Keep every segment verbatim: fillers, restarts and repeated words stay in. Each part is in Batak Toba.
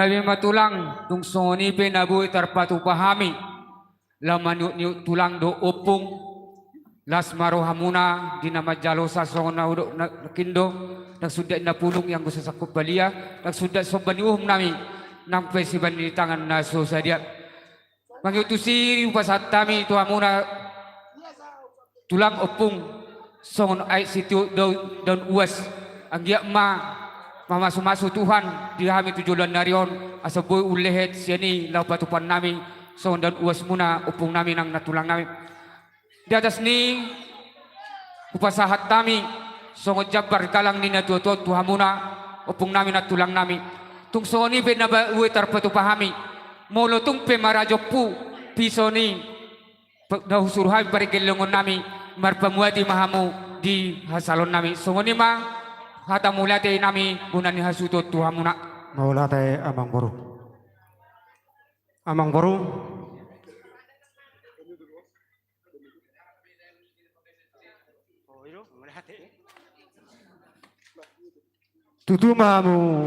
Gabe ma tulang, tung songon i pe na boi tarpatupa hami. Laho maniut-niut tulang dohot ompung. Las ma rohamuna di na manjalosa songon na hudok nangkin do. Ndang sundat na pulung ianggo sasangkot balia, ndang sundat somba ni uhum nami nang pe sibahen ni tangan na so sadia. Mangihuthon tusi hupasahat hami tu hamuna tulang ompung songon aek sitiop daun, daun uas. Anggiat ma mamasu-masu Tuhan di hami tu joloan ni ari on, asa boi ulehet sian i laho patupaon nami songon daun uas muna ompung nami nang na tulang nami. Di atas ni i hupasahat hami songon jambar galang ni na tua-tua tu hamuna ompung nami nang tulang nami. Tung songon i pe na boi tarpatupa hami. Molo tung pe marajompu pison i na husuru hami pargellengon nami, marpamuati ma hamu di hasalon nami. Songon i ma hata mauliate nami bona ni hasuhuton tu hamuna. Mauliate amang boru. Amang boru. Tutu ma hamu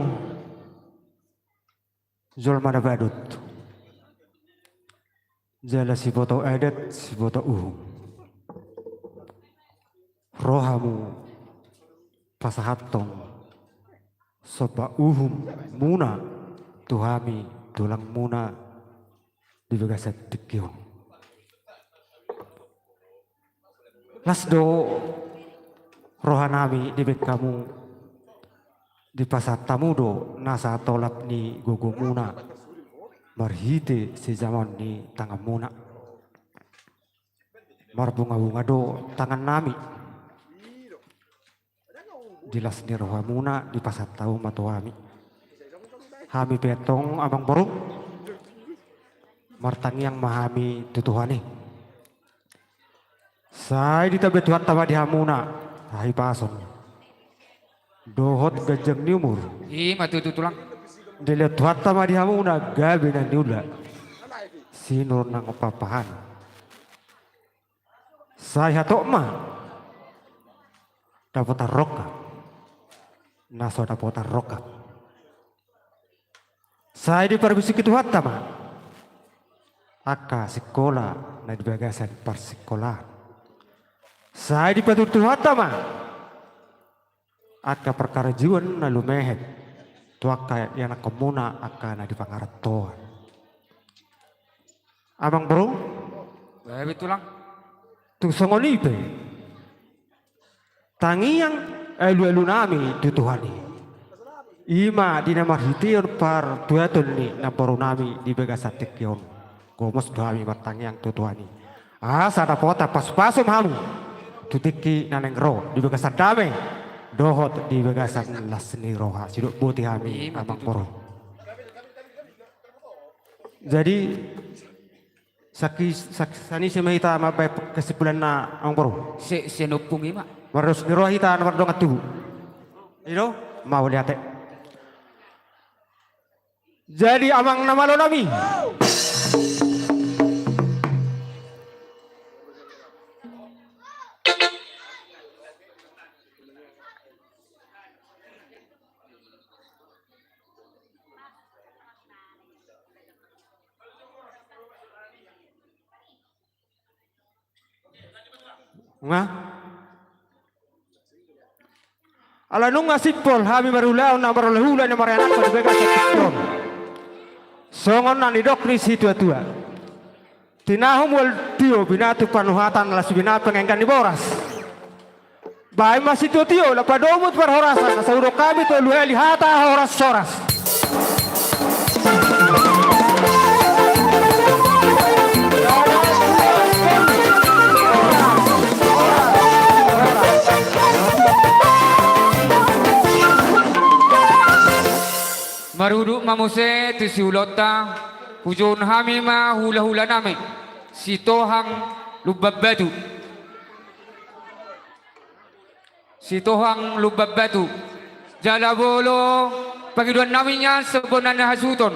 jolma na badut, jala siboto adat siboto uhum. Ro hamu pasahathon somba uhum muna tu hami tulang muna di bagasan tingki on. Las do roha nami dibahen hamu, dipasahat hamu do nasa tolap ni gogo muna marhite sijaman ni tangan muna. Marbunga-bunga do tangan nami. Di las ni roha muna dipasahat hamu ma tu hami. Hami pe antong amang boru, martangiang ma hami tu Tuhan i. Sai ditambai Tuhanta ma di hamuna hahipason dohot ganjang ni umur. I ma tutu tulang. Dilehon Tuhanta ma di hamuna gabe na niula, sinur nang papahan. Sai hatop ma dapotan rongkap na so dapotan rongkap. Sai diparmusiki Tuhanta ma angka sikola na di bagasan parsikolaan. Sai dipatudu Tuhanta ma angka parkarajuon na lumehet tu angka ianakhonmuna angka na di pangarantoan. Amang boru. Bae tulang. Tung songon i pe tangiang alu-alu nami tu Tuhan i. I ma di na marhitehon parbuaton ni namboru nami di bagasan tingki on. Gomos do hami martangiang tu Tuhan i asa dapotan pasu-pasu ma hamu tu tingki na naeng ro di bagasan dame dohot di bagasan las ni roha. Sidok boti hami amang boru. Jadi saki, saki sani sema hita mambaen kesimpulanna amang boru. Se, se noppung i ma. Mardos ni roha hita na mardongan tubu. I do, mauliate. Jadi amang na malo nami. Nga. Ala nunga simpol hami marulaon na marhulahula na marianakhon di bagasan tingki on. Songon na nidok ni situatua. Tinahu mual tio binatu panuhatan las bina pangenggan ni boras. Baen ma situatio laho padomu tu parhorasan asa hudok hami tolu hali hata horas-horas. Marudut ma muse tu siulaonta, hujou hami ma hulahula nami Sitohang Lumban Batu. Sitohang Lumban Batu. Jala molo pangidoan nami nian songon na hasuhuton.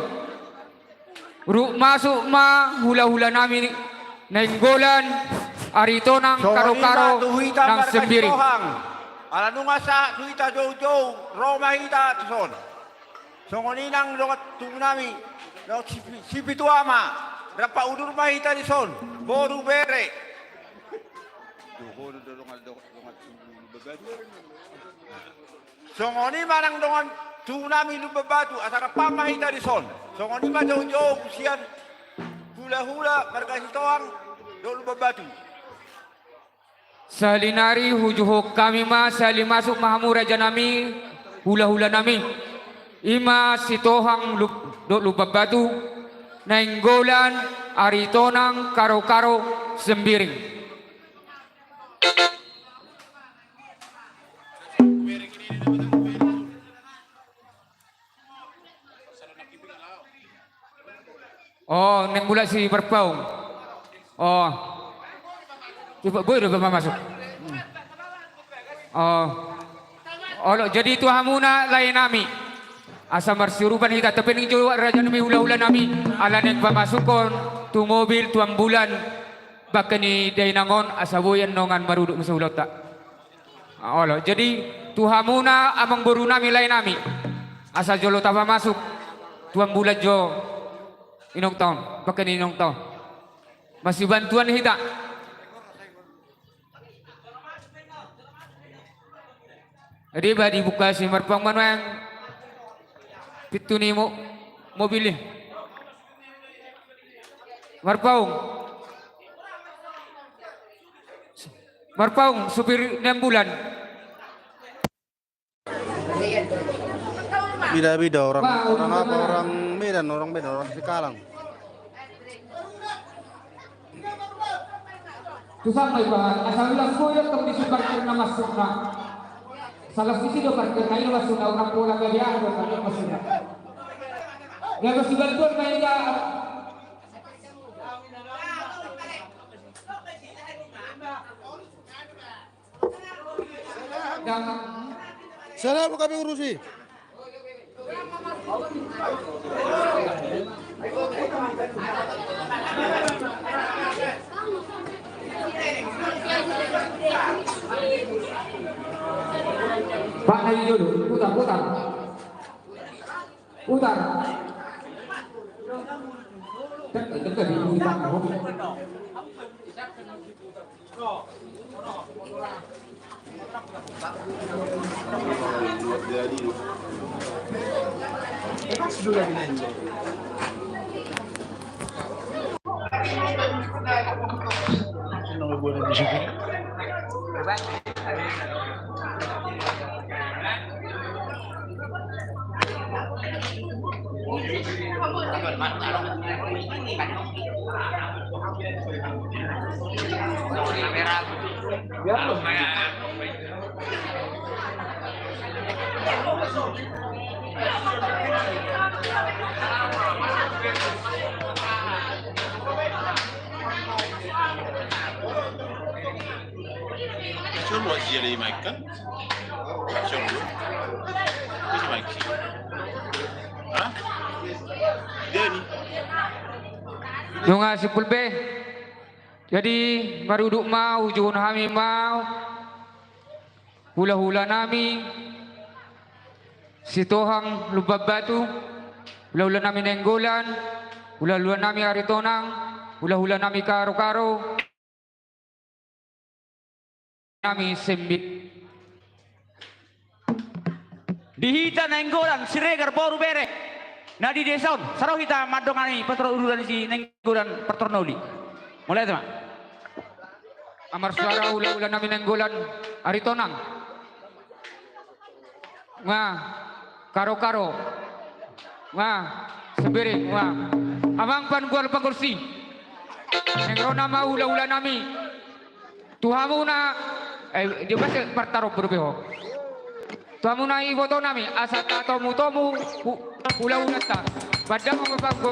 Ruk masuk ma hulahula nami Nainggolan, Aritonang, Karokaro nang Sembiri. Ala nunga sahat tu hita joujou, ro ma hita tu son. Songon i nang dongan tubu nami, dongan si, si Pitu Ama, rap udur ma hita dison, boru bere. Songon i ma nang dongan tubu nami Lumban Batu, asa rap ma hita dison. Songon i ma joujou sian hulahula marga Sitohang dohot Lumban Batu. Sahali nari hujuhon hami ma, sahali masuk ma hamu raja nami, hulahula nami. I ma Sitohang Lub-, dohot Lumban Batu, Nainggolan, Aritonang, Karokaro, Sembiring. Oh, Nainggolan si Marpaung. Oh. Coba, boi do pamasuk. Oh. Olo, jadi tu hamuna lae nami. Asa marsiurupan hita, tapening jo raja nami, hulahula nami, ala naeng pamasukhon tu mobil, tu ambulan, bangke ni dainang on, asa boi annon marudut muse ulaonta. Olo, jadi tu hamuna amangboru nami, lae nami, asa jolo tapamasuk tu ambulan jo inongta on, bangke ni inongta on. Masibantuan hita. Jadi ba dibuka si Marpaung ma nuaeng pintu ni mo-, mobil i. Marpaung. Marpaung, supir ni ambulan. Beda-beda orang, orang apa, orang Medan, orang Medan, orang Sikalang. Tu sampai ba, asal ulas boyo tong di si parkir na masuk na. Salah sisi do parkir na, i do masuk na, orang pola gabe aha do parkir masuk na. Gabe si bantuan main ga. Sana buka urusi. Pak, ayo dulu, putar, putar. Putar. Dekat, dekat di, di belakang. Solo aja jadi makan. Solo. Terus makan. Hah? Dia ni. Nunga simpul be. Jadi marudut ma, ujuhon hami ma. Hulahula nami Sitohang Lumban Batu, hulahula nami Nainggolan, hulahula nami Aritonang, hulahula nami Karokaro, nami Sembi. Di hita Nainggolan Siregar boru bere na di desa on, sai ro hita mandongani patorop uduran si Nainggolan Partornoli. Mulai tu ma. Amar suara hulahula nami Nainggolan Aritonang. Nga, Karokaro. Nga, Sembiring, nga. Amang panggual panggual si. Naeng ro nama hulahula nami. Tu hamuna, eh, dia pasti partarop berubah. Tu hamuna iboto nami, asa tatomu-tomu, hu-, hulahulanta. Padang apa panggo.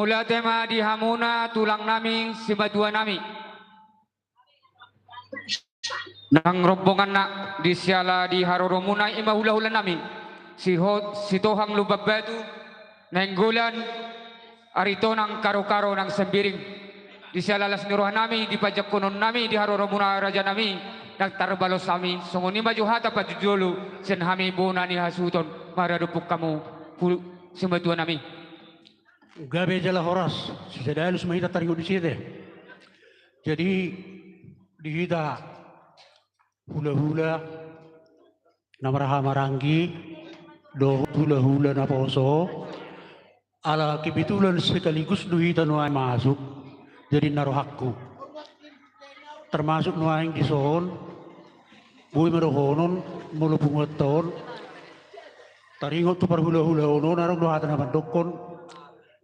Mauliate ma di hamuna tulang nami, simatua nami. Nang rombonganna di siala di haroromuna i ma hulahula nami. Siho-, Sitohang Lumban Batu, Nainggolan, Aritonang, Karokaro nang Sembiring. Di siala las ni roha nami, di pajangkonon nami, di haroromuna raja nami, ndang tarbalos hami, songon i ma jo hata parjolo sian hami bona ni hasuhuton, maradophon hamu, hu-, simatua nami. Gabe jala horas, sisada alus ma hita taringot disi ate. Jadi, di hita hulahula na marhahamaranggi, dohot hulahula naposo, ala kebetulan sekaligus do hita nuaeng masuk, jadi na rohangku. Termasuk nuaeng dison, boi ma dohonon, molo punguanta on, taringot tu parhulahulaon on, adong do hata na mandokkon,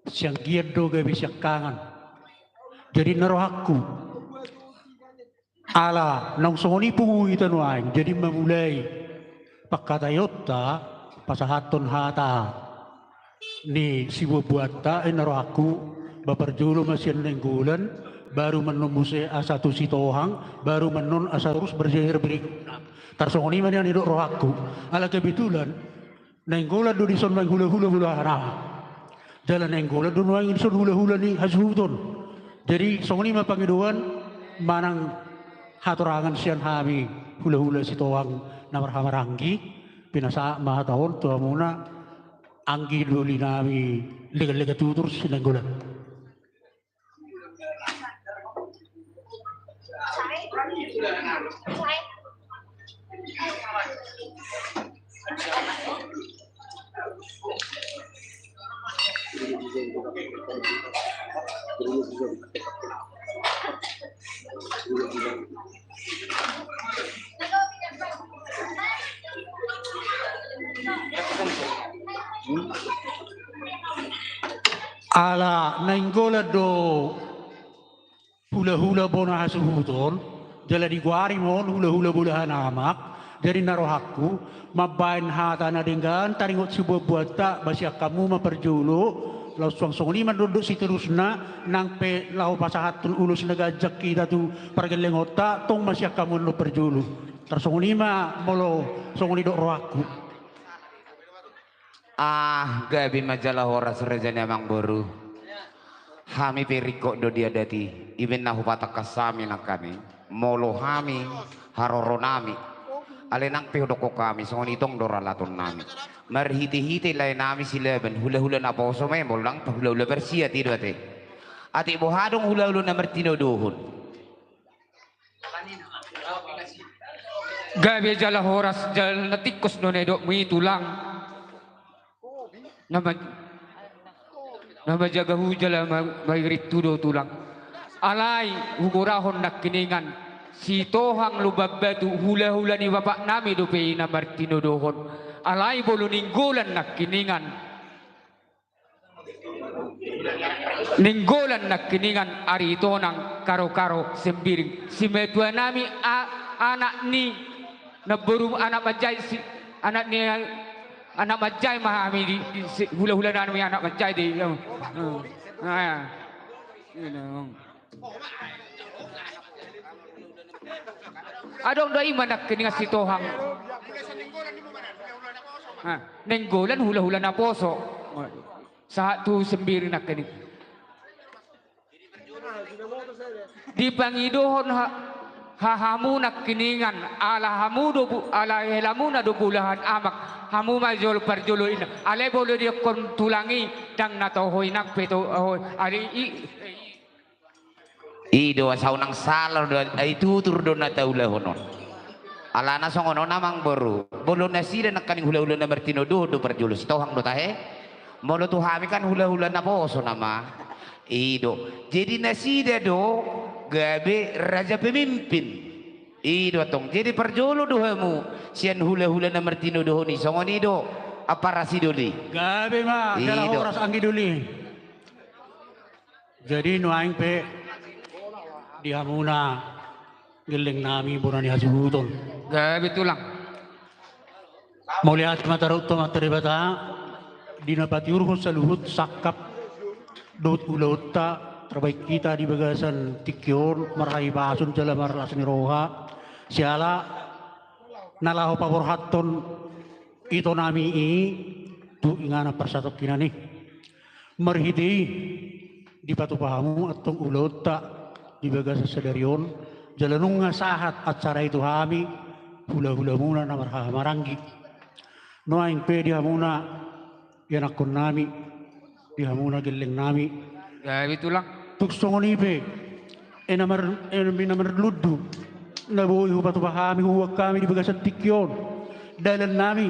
sianggian do gabe siangkangan. Jadi na rohangku. Ala, naung songon i pungu hita nuaeng, jadi mamulai pangkataionta, pasahathon hata ni sibuatbuatta, i na rohangku, ba parjolo ma sian Nainggolan, baru annon muse asa tu Sitohang, baru annon asa torus berjejer berikutna. Tarsongon i ma nian didok rohangku. Ala kebetulan, Nainggolan do dison nuaeng hulahula bolahan amak. Jala Nainggolan do nuaeng dison hulahula ni hasuhuton. Jadi, songon i ma pangidoan manang hatorangan sian hami hulahula Sitohang na marhahamaranggi, pinasahat ma hata on tu hamuna anggi doli nami, leganlega tutur si Nainggolan. Ala Nainggolan do hulahula bona hasuhuton, jala digoari ma on hulahula bolahan amak. Jadi na rohangku, mambahen hata na denggan taringot sibuatbuatta, ba sian hamu ma parjolo, laos suang songon i ma didok siterusna, nang pe laho pasahathon ulos na ganjang hita tu pargellengonta, tong ma sian hamu annon parjolo. Tarsongon i ma molo songon i didok rohangku. Ah, gabe ma jala horas raja ni amangboru. Hami pe ringkot do di adat i, i baen na hupatangkas hami nangkaning. Molo hami, haroro nami. Alai nang pe hudokkon hami, songon i tong do ralaton nami. Marhitehite lae nami Silaban, hulahula naposo ma i, molo nang pe hulahula parsiat i do ate. Atik boha adong hulahula na martinodohon. Gabe jala horas, jala na tingkos do na didokmu i tulang. Na ma-, na manjaga hu jala ma-, mangirintu do tulang. Alai hugorahon nangkiningan, Sitohang Lumban Batu, hulahula ni bapak nami dope i na martinodohon. Alai molo Nainggolan nangkiningan. Nainggolan nangkiningan, Aritonang, Karokaro, Sembiring. Simatua nami a-, anak ni namboru, anak manjae si, anak ni, anak manjae ma hami di, di si, hulahula nami anak manjae di. Adong do i ma nangkiningan Sitohang. Nainggolan hulahula naposo. Sahat tu Sembiring nangkiningan. Dipangidohon ha-, hahamu nangkiningan, ala hamu do bu-, ala helamuna do bolahan amak, hamu ma jolo parjolo inna. Alai molo didok tulang i, ndang na toho inang pe toho, alai i, I do, asa unang sala do, ai tutur do na taulahon on. Alana songon on amangboru, molo nasida nangkaning hulahula na martinodohon do parjolo, Sitohang do tahe. Molo tu hami kan hulahula naposo nama. I do. Jadi nasida do gabe raja pemimpin. I do antong. Jadi parjolo do hamu sian hulahula na martinodohon i, songon i do. Apa rasidoli. Gabe ma, i do. Horas anggi doli. Jadi nuaeng pe di hamuna gelleng nami bona ni hasuhuton. Gabe tulang. Mauliate ma taruhon tu Amanta Debata di na patiurhon saluhut sangkap dohot ulaonta terbaik hita di bagasan tingki on marhahipason jala marlas ni roha, siala na laho paborhathon itonami i tu inganan parsatongkinan i. Marhite i dipatupa hamu antong ulaonta di bagasan sadari on, jala nunga sahat acara i tu hami hulahulamuna na marhahamaranggi. Nuaeng pe di hamuna ianakkonnami, di hamuna gellengnami. Gabe tulang. Tung songon i pe, e na mar-, e na marlundu na boi hupatupa hami, huboan hami di bagasan tingki on, dalannami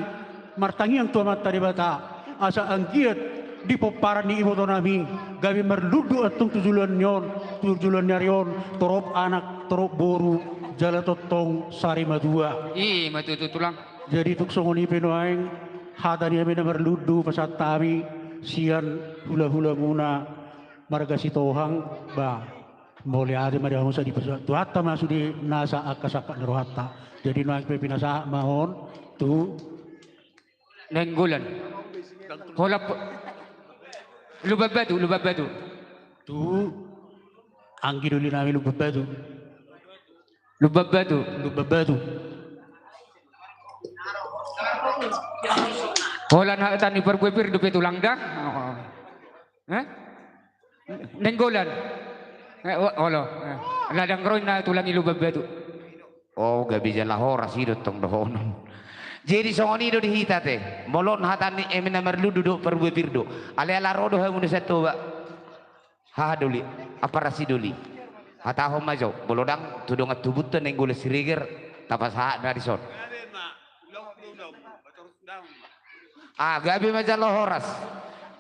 martangiang tu Amanta Debata asa anggiat di pomparan ni ibotonami gabe marlundu antong tu joloan ni on, tu joloan ni ari on, torop anak, torop boru, jala tongtong sari matua. I ma tutu tulang. Jadi tung songon i pe nuaeng hata ni hami na marlundu pasahat hami sian hulahulamuna marga Sitohang, ba, mauliate ma di hamu, sai dipasahat Tuhanta ma sude nasa angka sangkap ni rohanta. Jadi nuaeng pe pinasahat ma on tu Nainggolan. Holan po-, Lumban Batu, Lumban Batu. Tu anggi dolinami Lumban Batu. Lumban Batu. Lumban Batu. Holan hata ni parbue pir dope tulang da. Oh. Eh? Nainggolan. Eh, o-, olo. Eh. Ladang ro inna tulang i Lumban Batu. Oh, gabe jala horas i do tong dohonon. Jadi songon i do di hita te. Molo on hata ni eme na marlundu dohot parbue pir do. Alai ala ro do hamu na sian Toba. Haha doli, ampara sidoli. Hatahon ma jo, molo ndang tu dongan tubunta Nainggolan Siregar, tapasahat na dison. Ah, gabe ma jala horas.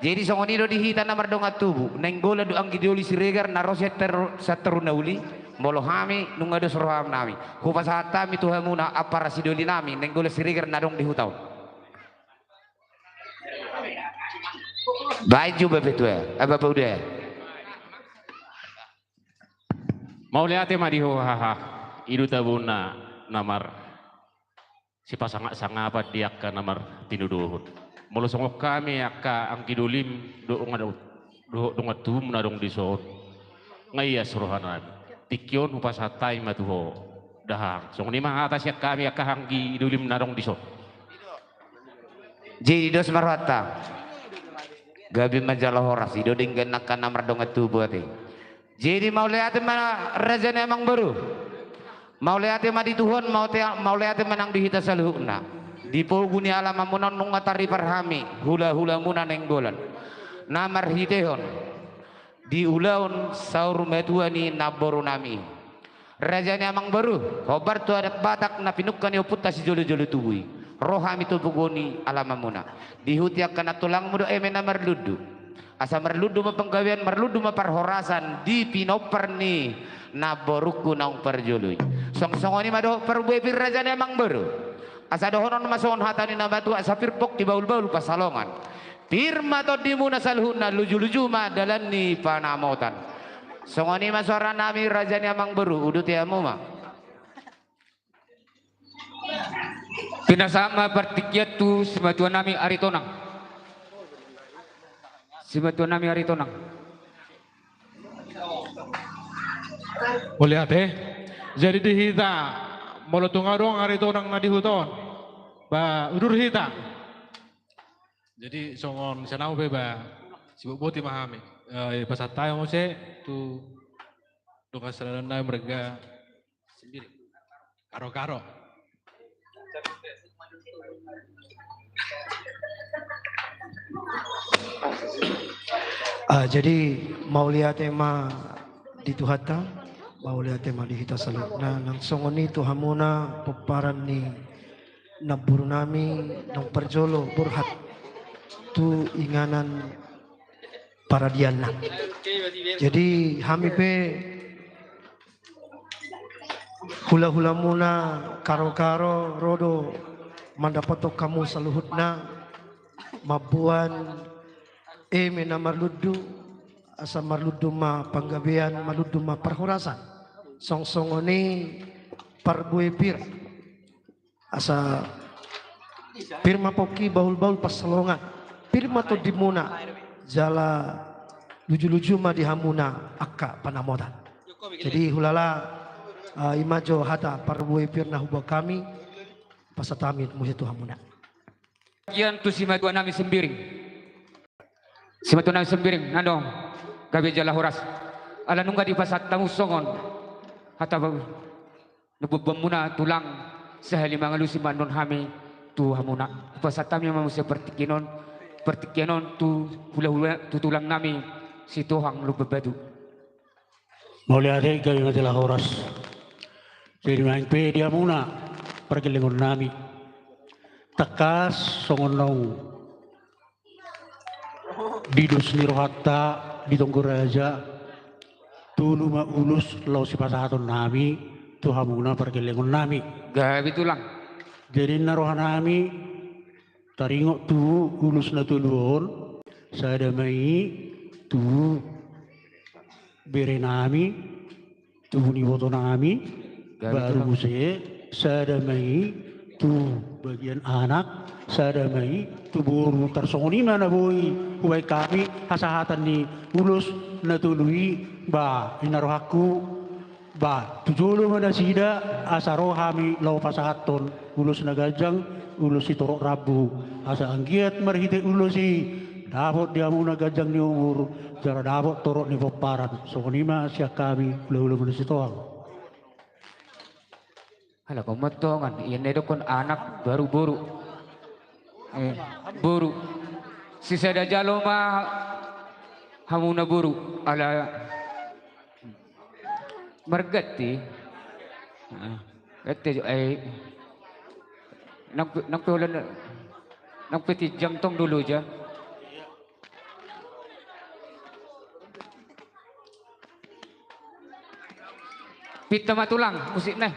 Jadi songon i do di hita na mardongan tubu, Nainggolan dohot anggi doli Siregar na ro sian tor-, sian toru na uli, molo hami nunga dos rohanami. Hupasahat hami tu hamuna ampara sidolinami, Nainggolan Siregar na adong di huta on. Baen jo bapak tua, eh, bapak uda. Mauliate ma di ho haha, i do tabona na mar sipasangap-sangapan di angka na martinodohon. Molo songon hami angka anggi dolim dohot dongan, dohot dongan tubum na adong dison. Nga ias rohanami. Tingki on hupasahat hami ma tu ho. Dahahang. Songon i ma hata sian hami angka anggi dolim na adong dison. Jadi dos ma rohanta. Gabe ma jala horas, i do denggan angka na mardongan tubu ate. Jadi mauliate ma raja ni amangboru. Mauliate ma di Tuhan, maute-, mauliate ma nang di hita saluhutna. Di pogu ni alamanmuna on nunga taripar hami, hulahulamuna Nainggolan. Na marhitehon di ulaon saur matua ni namborunami. Raja ni amangboru, hombar tu adat Batak na pinungka ni ompunta sijolojolo tubu i. Ro hami tu pogu ni alamanmuna. Dihuti angka nantulangmu do eme na marlundu. Asa marlundu ma panggabean, marlundu ma parhorasan di pinompar ni namborungku naung parjolo i. Song-, songon i ma dohot parbue pir raja ni amangboru. Asa dohonon ma songon hata ni na matua, asa pir pongki bahulbahul pansalongan. Pir ma tondimuna saluhutna, lujuluju ma dalan ni panamotan. Songon i ma soaranami raja ni amangboru, uduti hamu ma. Pinasahat ma partingkian tu simatuanami Aritonang. Simatuanami Aritonang. Mauliate. Jadi di hita, molo tung adong Aritonang na di huta on, ba udur hita. Jadi songon sian au pe ba, sibotboti ma hami. Eh, pasahat hami muse tu dongan sadalannami marga sendiri. Karo-karo. Ah, jadi mauliate ma di Tuhanta, mauliate ma di hita saluhutna, nang songon i tu hamuna pomparan ni namborunami naung parjolo borhat tu inganan paradianna. Jadi hami pe hulahulamuna Karo-karo ro do mandapothon hamu saluhutna mamboan eme na marlundu, asa marlundu ma panggabean, marlundu ma parhorasan. Songsongon i parbue pir. Asa pir ma pongki bahulbahul pansalongan, pir ma tondimuna, jala Luju-luju ma di hamuna angka panamotan. Jadi hulala, eh, i ma jo hata parbue pir na huboan hami, pasahat hami muse tu hamuna. Bagian tu simatua nami Sembiring. Simatua nami Sembiring, nandong, gabe jala horas. Ala nunga dipasahat hamu songon hata bau. Na boanboanmuna tulang, sahali mangalusi ma annon hami tu hamuna. Hupasahat hami ma muse partingkian on, partingkian on tu hulahula, tu tulang nami Sitohang Lumban Batu. Mauliate, gabe ma jala horas. Jadi naeng pe di hamuna pargellengon nami. Tangkas songon naung di dos ni rohanta di Tonggo Raja, tolu ma ulos laho sipasahaton nami tu hamuna pargellengon nami. Gabe tulang. Jadi ninna roha nami taringot tu ulos na tolu on, sada ma i tu bere nami, tubu ni iboto nami, gabe tulang. Baru muse sada ma i tu bagian anak, sada ma i tu boru. Tarsongon i ma na boi hubaen hami hasahatan ni ulos na tolu i. Ba, ninna rohangku, ba, tu jolo ma nasida asa ro hami laho pasahathon ulos na ganjang, ulos sitorop rambu, asa anggiat marhite ulos i dapot di hamuna ganjang ni umur, jala dapot torop ni pomparan. Songon i ma sian hami hulahula muna Sitohang. Ala, ho ma tongon, ia na didokkon anak baru boru. Eh, boru. Sisada jalo ma hamuna boru. Ala, marganti. Ah, ganti jo, eh. Nang pe, nang pe holan, nang pe tinjang tong dulu ja. Pinta ma tulang musikna.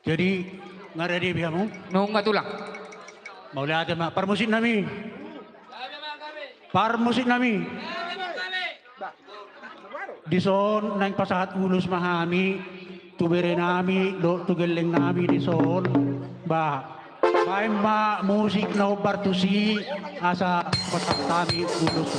Jadi, nga rade be hamu? Nunga tulang. Mauliate ma, parmusik nami. Parmusik nami. Dison naeng pasahat ulos ma hami tu bere nami dohot tu gelleng nami dison. Ba, baen ma musik na hombar tusi asa pasahat hami ulos.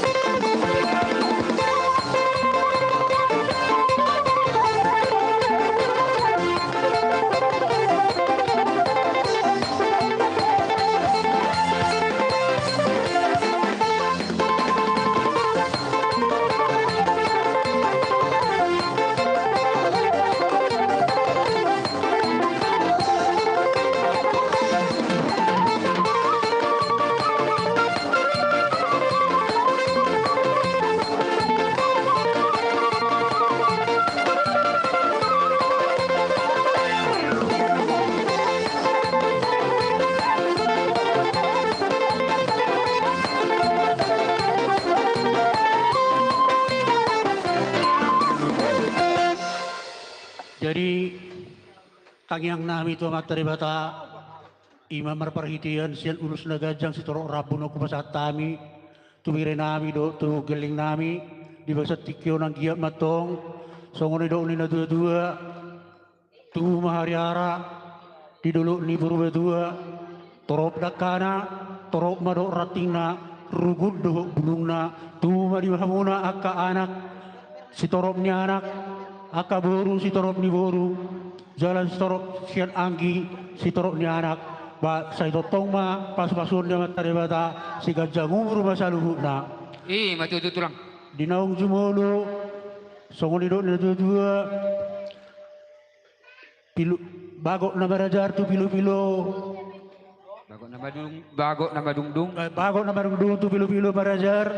Jadi, tangiang nami tu Amanta Debata, i ma marparhitean sian ulos na ganjang sitorop rambu na hupasahat hami tu bere nami dohot tu gelleng nami, di bagasan tingki on anggiat ma antong, songon nidok ni natua-tua, tubu ma hariara di dolok ni Purbatua, torop dangkana, torop ma dohot rantingna, rugut dohot bulungna, tubu ma di hamuna angka anak, sitorop ni anak, angka boru, sitorop ni boru, jala sitorop sian anggi, sitorop ni anak, ba, sai tongtong ma pasu-pasuon ni Amanta Debata, sai ganjang umur ma saluhutna. I ma tutu tulang. Di naung jumolo, songon nidok ni natua-tua, Pilu, bagot na marajar tu pilu-pilu. Bagot na madung, bagot na madungdung. Eh, bagot na madungdung tu pilu-pilu marajar.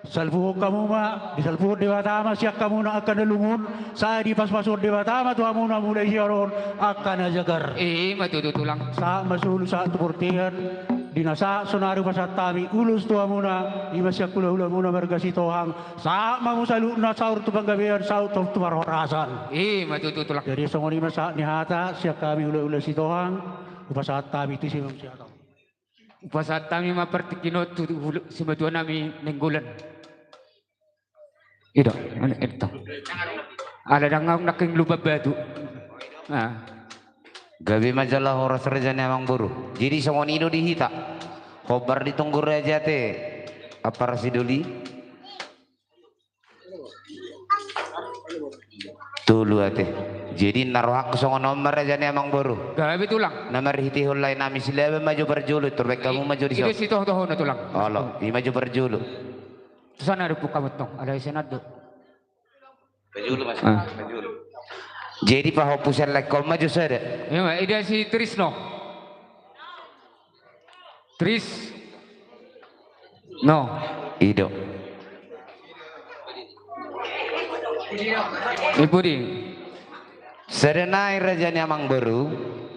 Salpuhon hamu ma, disalpuhon Debata ma sian hamuna angka na lungun, sai dipasu-pasuhon Debata ma tu hamuna mulai sian on angka na jagar. I ma tutu tulang. Sahat ma solu sahat tu bontean, di na sahat sonari hupasahat hami ulos tu hamuna, i ma sian hula-hulamuna marga Sitohang, sahat ma hamu saluhutna saur tu panggabean, saur tu, tu parhorasan. I ma tutu tulang. Jadi songon i ma sahat ni hata sian hami hula-hula Sitohang, hupasahat hami tusi ma hamu sian hata. Hupasahat hami ma partingkian on tu hula, simatua nami Nainggolan. I do, mana itu? Ala dang ahu nangkin Lumban Batu. Ah. Gabe ma jala horas raja ni amangboru. Jadi songon i do di hita. Hombar di Tonggo Raja te, ampara sidoli. Tolu ate. Jadi na rohangku songon on ma raja ni amang boru. Gabe tulang. Na marhitehon lae nami Silaban ma jo parjolo, tor baen hamu ma jo dison. Ida sitohotohona tulang. Olo, i ma jo parjolo. Tu sana do pukka montong, alai senat do. Parjolo mas. Ah. Parjolo. Jadi pahompu sian laengkon ma jo sada. Ima, ida si Trisno. Tris. No. I do. I pudi. Sada nai raja ni amang boru,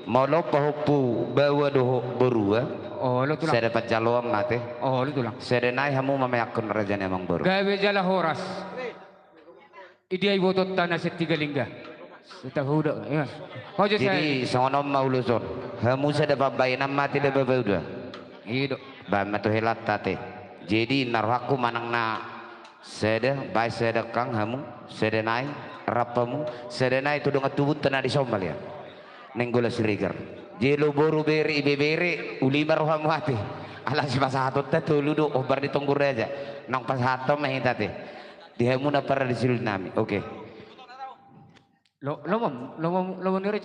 molo pahompu baoa dohot borua. Olo tulang. Sada panjaloan ma ate. Olo tulang. Sada nai hamu ma meakhon raja ni amang boru. Gabe jala horas. Idia ibotonta na sian Tiga Lingga. Sitahudo, ima. Jadi songon on ma ulos on. Hamu sada pambahenan ma ate da baoa dua. I do. Baen ma tu helanta ate. Jadi na rohangku manang na sada, baen sada kang hamu, sada nai, rap hamu, sada nai tu dongan tubunta na di Somal ya. Nainggolan Siregar. Jolo boru bere ibebere, uli ma rohamu ate. Ala sipasahatonta tolu do, hombar ni Tondi Raja. Naung pasahaton ma hita ate. Di hamu na parade siuli nami. Oke. Lo, lomo, lomo, lomo ni raja.